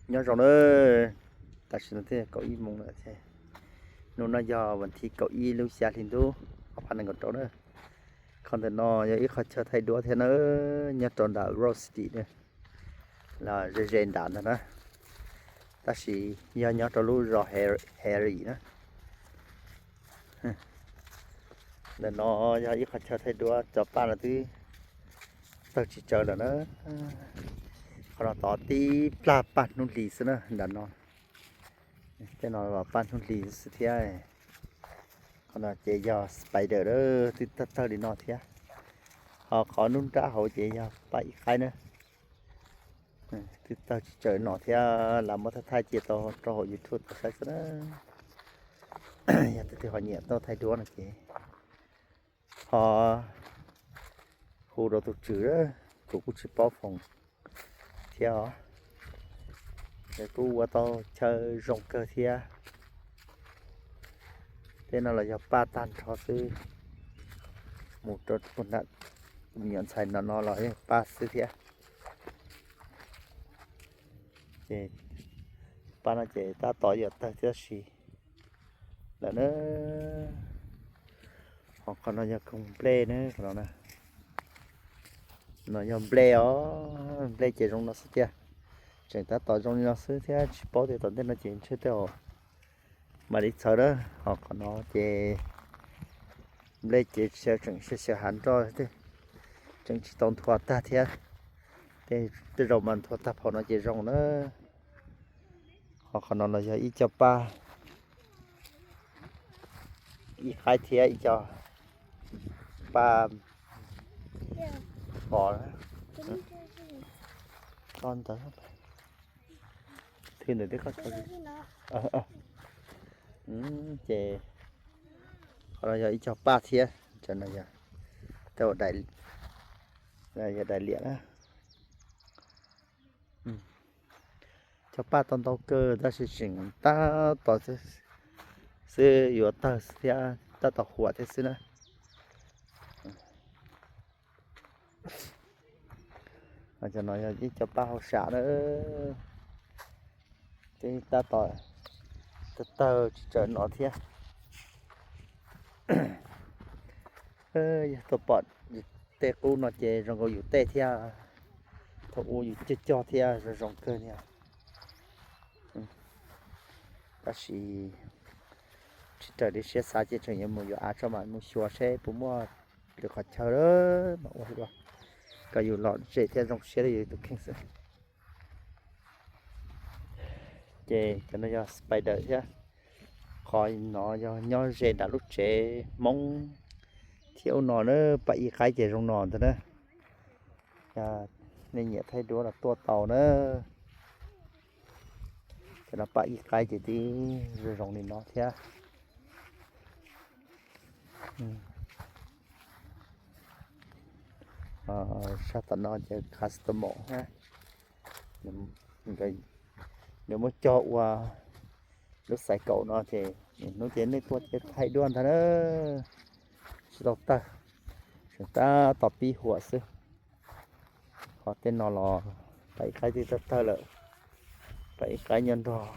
Nyob zoo na, tam sim no twb kaum ib moos lawm thiab. Hnub no yog vas thib kaum ib lub xya hli ntuj ob phav nees nkaum rau na. Qhov ntawm no yog ib qhov chaw thaij duab thiab na, nyob rau nram Rose City na, los ze ze nram ntag na, tab sis yog nyob rau lub zos Harry na. Ntawm no yog ib qhov chaw thaij duab, cov paj no twb tawg tsis tsawg lawm na. Qhov no tod tib plag paj hnub hlis xwb na, nram no. Tej no los paj hnub hlis xwb thiab. Qhov no ces yog spider, twb tawg tawg li no thiab. Ho qhov nruab nrab hauv ces yog paj ib qaib na. Twb tawg tsis tsawg no thiab, lam muab thaij thaij cia tau rau hauv YouTube tau saib xwb na. Yog tus twg ho nyiam tuaj thaij duab no ces ho hu rau tus tswv, kuv kuj tsis paub foom thiab os. Es kuj ua tau chaw zoo kawg thiab. Tej no los yog paj tag nrho xwb, mus rau me nyuam ntxhais no no los yeej paj xwb thiab. Ces paj no ces tab tom yuav tawg tib si lawm na. Ho qhov no yog koog nplej na, qhov no na. No yog nplej os, nplej ces zoo no xwb tiag. Tseem tab tom zoo li no xwb thiab, tsis paub tias tom ntej no ces ntshe tej zaum mam li txhawv na. Ho qhov no ces nplej ces tseem xyaw xyaw hav nroj, tseem tsis tau nthua tag thiab. Tej zaum mas nthua tag phau no ces zoo na. Ho qhov no los yog ib co paj ib qaib thiab ib co paj hov. Koj ntawd, thwj ntawm teb koj tso. Ces qhov no yog ib co paj thiab, tej yog daim liam na. Cov paj tau ntau kawg tab sis tseem tab tom xwb, yuav tawg thiab tab tom huam thiab xwb na. Cov no yog ib co paj hauv sam na, twb tab tom tawg tsis tsawg no thiab. Yog tuaj pom tej qub no ces zoo nkaus yus tej thiab, thaum ub yus cog cog thiab zoo zoo kawg niag. Tab sis tsis raws li siab xav ces tseem yuav mus yuav av tso mam mus xyuas seb puas muaj lwm qhov chaw mas ua kom yus lom zem thiab zoo siab rau yus tus kheej xwb. Ces cov no yog spider thiab. Qhov no yog nyob ze nram lub tsev Hmoob thiab ub no na, paj ib qaib ces zoo no ntag na. Nej nyiam thaij duab los tuaj tau na. Cov no paj ib qaib ces twb zoo zoo li no thiab. Sab tom no ces custom na, nws muab cog ua lub xaiv kaum no ces hnub ces nej tuaj ces thaij duab ntag na. Tsis tau tawg, tseem tab tom pib huam xwb. Ho tej no los paj ib qaib twb tawg tawg lawm, paj ib qaib nyob nrog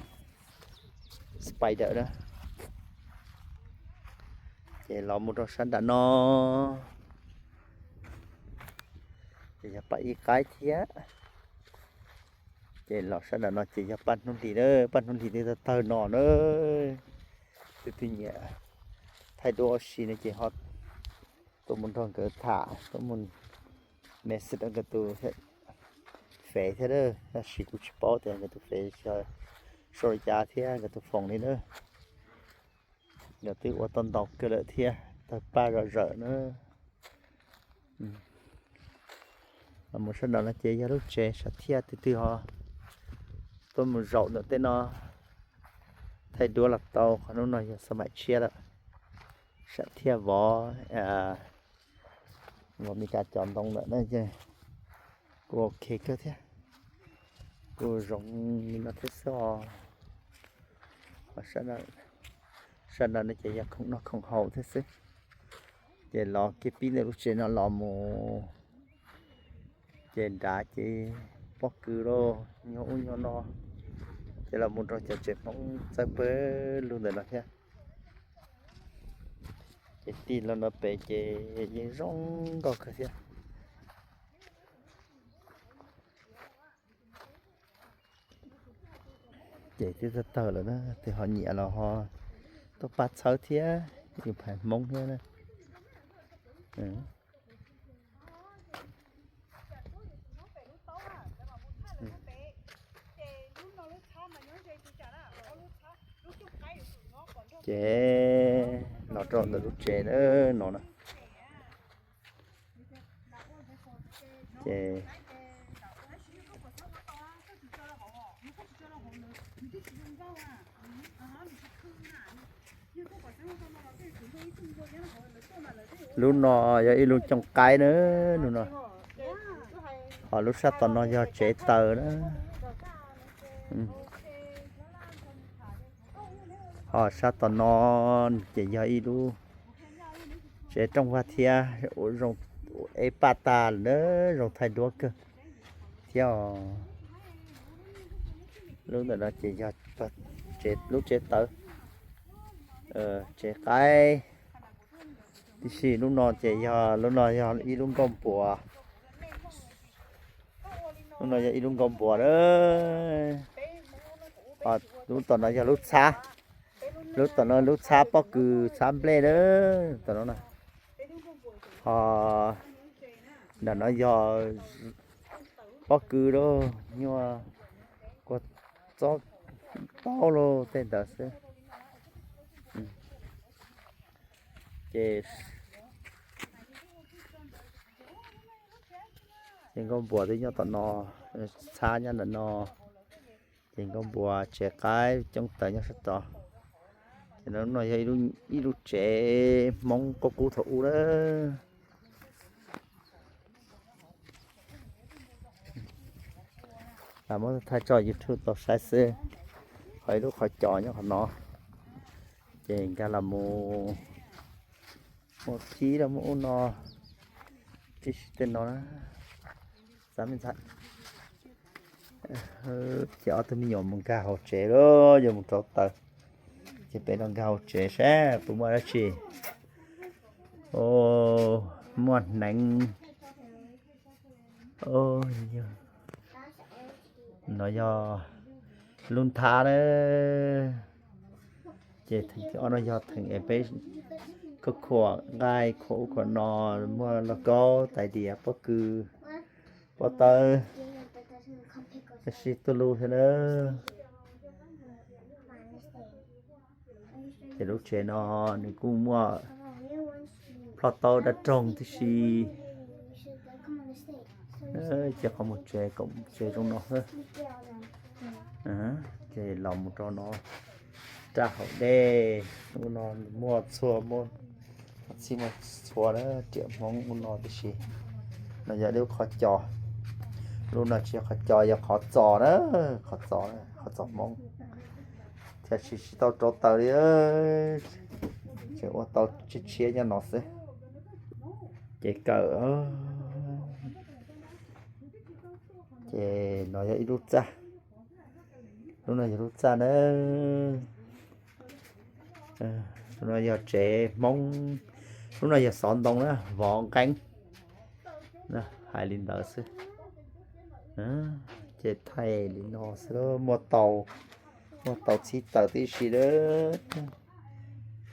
spider na. Ces los mus rau sab nram no ces yog paj ib qaib thiab. Ces los sab nram no ces yog paj hnub hlis na, paj hnub hlis twb tawg tawg no na. Tus twg nyiam thaij duab ua si no ces ho tuaj mus nrog nkawd tham, tuaj mus message rau nkawd tus fev thiab, tab sis kuv tsis paub tias nkawd tus fev sau li cas thiab nkawd tus foom li na. Nkawd twb ua tau ntau kawg lawm thiab, tawg paj zom zawm na. Mus sab nram no ces yog lub tsev sam thiaj, tus twg ho tuaj mus zaum ntawm tej no thaij duab los tau. Qhov hnub no yog xab maim tshiab lawm, sam thiaj vov, vov Meskas cov ntoo lawm na, ces kuj ok kawg thiab, kuj zoo li no thiab xwb os. Sab nram no ces yog khoom noj khoom haus thiab xwb. Ces los kiag pib ntawm lub tsev no los mus ces nrad ces pob kws los nyuag ub nyuag no, Ces los mus rau cov tsev Hmoob txawb pawg lug ntawm no thiab. Ces tig los no pem ces yeej zoo nkauj kawg thiab. Ces twb tawg tawg lawm na, tes ho nyiam los ho tuaj pab txhawb thiab, yus phais Hmoob thiab na. Ces los rau ntawm lub tsev na, no na. Ces lub no yog ib lub cooj qaib na, lub no. Ho lub sab tom no yog tsev taws na. Ho sab tom no ces yog ib lub tsev rooj vag thiab, ua zoo, ev paj tag lawm na, zoo thaij duab kawg thiab os. Lub ntawm no ces yog lub tsev tawv, tsev qaib. Tiam sis lub no ces yog, lub no yog ib lub nkuaj npuas. Lub no yog ib lub nkuaj npuas na. Ho lub tom no yog lub txhab. Lub tom no lub txhab pob kws txhab nplej na. Tom no na. Ho nram no yog pob kws lauj, nyuag kua txob taub lauj, tej ntawd xwb. Ces, ces nkuaj npuas twb nyob tom no, txhab nyob ntawm no. Ces nkuaj npuas tsev qaib coob tawv nyob sab tod. Ces no yog ib lub tsev Hmoob qub qub thaum ub na. Lam muab thaij tso YouTube tau saib xwb. Ho ib lub qhov cos nyob qhov no. Ces nkag los mus, mus khib los mus ub no, tib si tej no na. Xav me ntxhais, ces ob tug me nyuam mus nkag hauv tsev lauj, yuav mus rauv taws. Ces peb los nkag hauv tsev saib puas muaj dab tsi. Muaj hneev. No yog lub nthab na. Ces theem thib ob no yog theem es peb khuam khuam nqaij, khuam ub khuam no, muaj lauj kaub, tais diav, pob kws, pob tawb, tab sis tuaj lub thiab na. Ces lub tsev no nws kuj muaj plhaub taub dab roog tib si. Ces qhov mus tsev, tsev zoo no xwb. Ces los mus rau no, raj hauv dej, ub no muaj txhua, muaj txhij muaj txhua na, riam Hmoob ub no tib si. No yog lub qhov cos, lub no tsis yog qhov cos, yog qhov txos na, qhov txos, qhov txos Hmoob. Thiab tsis, tsis tau rauv taws li, tseem ua tau tshiab tshiab nyob no xwb. Ces kawm, ces no yog ib lub txaj, lub no yog lub txaj na. Lub no yog tsev Hmoob, lub no yog xov ntoo na, vov nqeeb, hais li ntawd xwb. Ces thaij li no xwb, muaj tau, muaj tau txhib taws tib si lawm.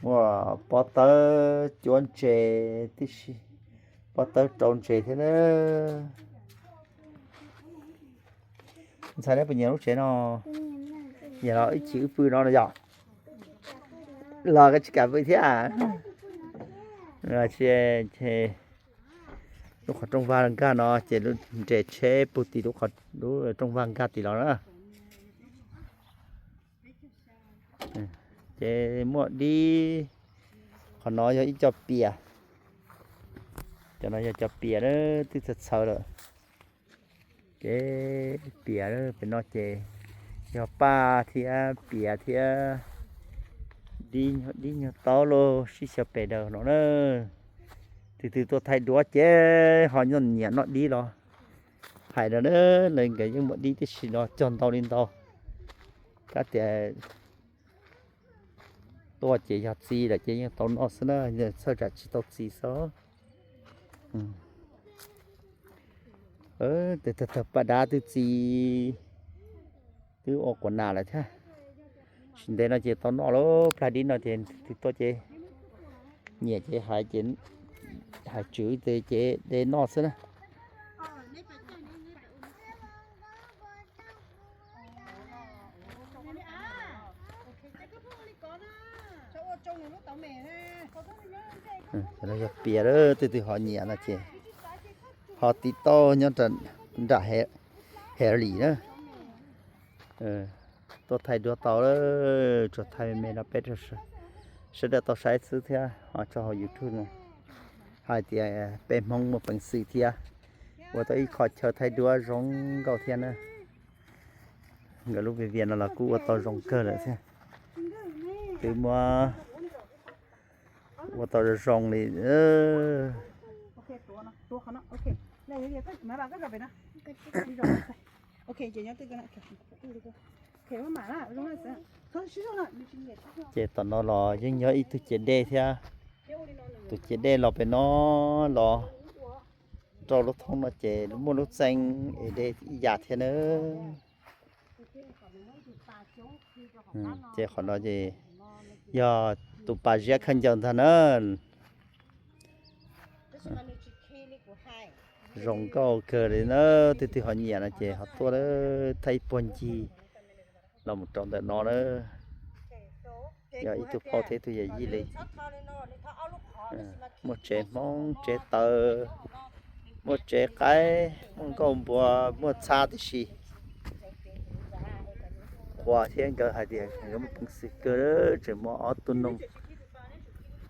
Muaj pob tawb cuab ntses tib si, pob tawb rau ntses thiab na. Ntxhais, neb puas nyiam lub tsev no? Nyiam los ib chim wb pw no no yog? Los koj tsis kam pw thiab? Lub qhov rooj vag nkag no ces nres tsheb pug tim lub rooj vag nkag tim los na. Ces muaj dib, qhov no yog ib co pias, cov no yog cov pias na, twb txhaws txhaws lawm. Ces pias pem no ces yog paj thiab pias thiab dib, dib nyuag taub los sib xyaw pem daws no na. Tus twg tuaj thaij duab ces ho nyiam noj dib los hais no na, lawv nkawd yeej muaj dib tib si no cog ntau li ntau. Kab tias tuaj ces yog txi lawm ces yeej tau noj xwb na, txhawj tsam tsis tau txi xwb. Tes tawg tawg paj dab twb txi, twb ua quas nas lawm thiab. Tsis ntev no ces tau noj lawm, plag dib no ces tus tuaj ces nyiam ces hais ces hais tswv tes ces de noj xwb na. Cov no yog pias, leej twg ho nyiam no ces ho tiv tauj nyob nram Haiv Lis na. Tuaj thaij duab tau, tsuas thaij me me no peb sawv daws tau saib xwb thiab ho tso hauv YouTube no. Hais tias peb Hmoob muaj peev xwm thiab ua tau ib qho chaw thaij duab zoo nkauj thiab na. Nkawd lub viv vias no los kuj ua tau zoo kawg lawm thiab. Twb muab ua tau zoo zoo li. Ces tom no los yeej yog ib tug cev dej thiab. Tus cev dej los pem no los rau lub thoob no ces muaj lub txee es de ib yam thiab na. Ces qhov no ces yog tus pas ziab khaws ncaws ntag na. Zoo nkauj kawg li na, twg twg ho nyiam no ces ho tuaj thaij ib puag ncig los mus rau ntawm no na. Yog ib tug phauj thiab ib tug yawm yij li. Muaj tsev Hmoob tsev taws, muaj tsev qaib, muaj nkauj npua, muaj txhab tib si. Quas thiab nkawd hais tias nkawd muaj peev xwm kawg, tseem muaj ob tug noog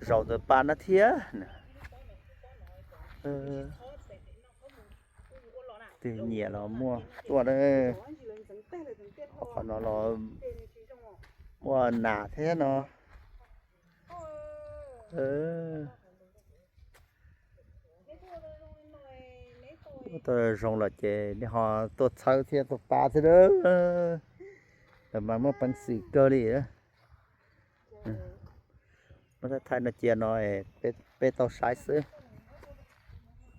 zaum ntawm pas no thiab. Twg nyiam los muaj tuaj. Qhov no los muaj nas thiab no. Ua tau zoo lawm ces nej ho tuaj txhawb thiab tuaj pab thiab. Lawv mas muaj peev xwm kawg li. Muab thaij thaij no cia no peb tau saib xwb.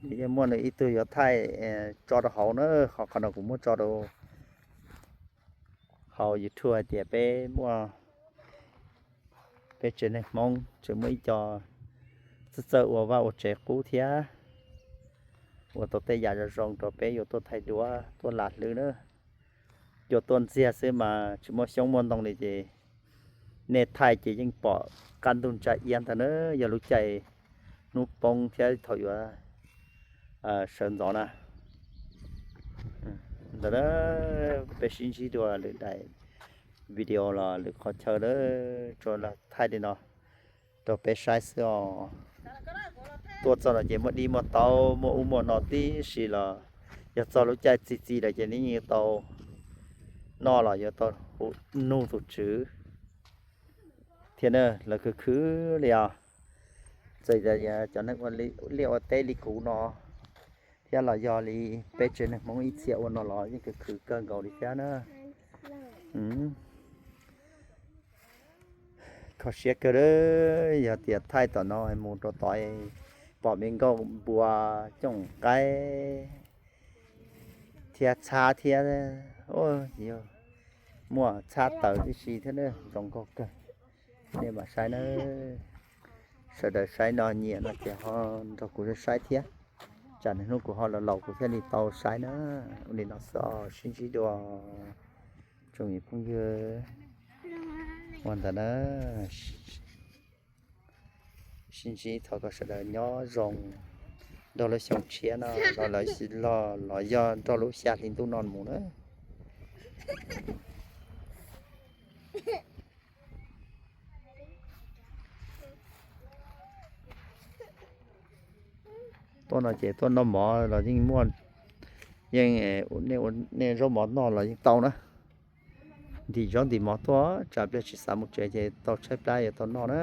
Yeej muaj nws ib tug yuav thaij tso rau hauv na, ho qhov no kuv muab tso rau hauv YouTube hais tias peb muaj, peb tsev neeg Hmoob tseem muaj ib co txawj txawj ua vaj ua tsev qub thiab ua tau tej yam zoo zoo rau peb yuav tuaj thaij duab tuaj lam hlwb na. Cua tuaj ntxiag xwb mas tsis muaj xyoob muaj ntoo li ces nej thaij ces yeej pom qab ntug ntsa iab ntag na, yog lub caij hnub poob thiab thaum yuav sawv ntxov na. Ntawd na, peb sib ntsib dua lwm daim video los lwm qhov chaw na, tsuas los thaij li no rau peb saib xwb os. Tuaj txog no ces muaj dib muaj taub muaj ub muaj no tib si los yog txog lub caij txi txiv lawm ces nws yeej yuav tau noj los yuav tau nug tus tswv thiab na, lawv khwv khwv li os. Txawm cov neeg ua liaj ua teb li kuv no thiab los yog li peb tsev neeg Hmoob ib txhia ua no los yeej khwv khwv kawg nkaus li thiab na. Kho siab kawg, yog tias thaij tom no mus rau tod pom me nkauj npua, cooj qaib thiab txhab thiab, muaj txhab taws tib si thiab, zoo nkauj kawg. Nej mam saib na, sawv daws saib no nyiam no ces ho nrog kuv saib thiab, tsam niaj hnub kuv ho laus laus kuv thiaj li tau saib na. Ua li no xwb, sib ntsib dua tsoom phooj ywg. Ua ntawd na, sib ntsib thov kom sawv daws nyob zoo nrog lub xyoo tshiab no los, los yog nrog lub xya hli ntuj no mus na. Tuaj no ces tuaj noj mov los yeej muaj, yeej nej zaub mov noj los yeej tau na. Ntim zaub ntim mov tuaj, tsam pliag tsis xav mus tsev ces tau tshaib plab yuav tau noj na.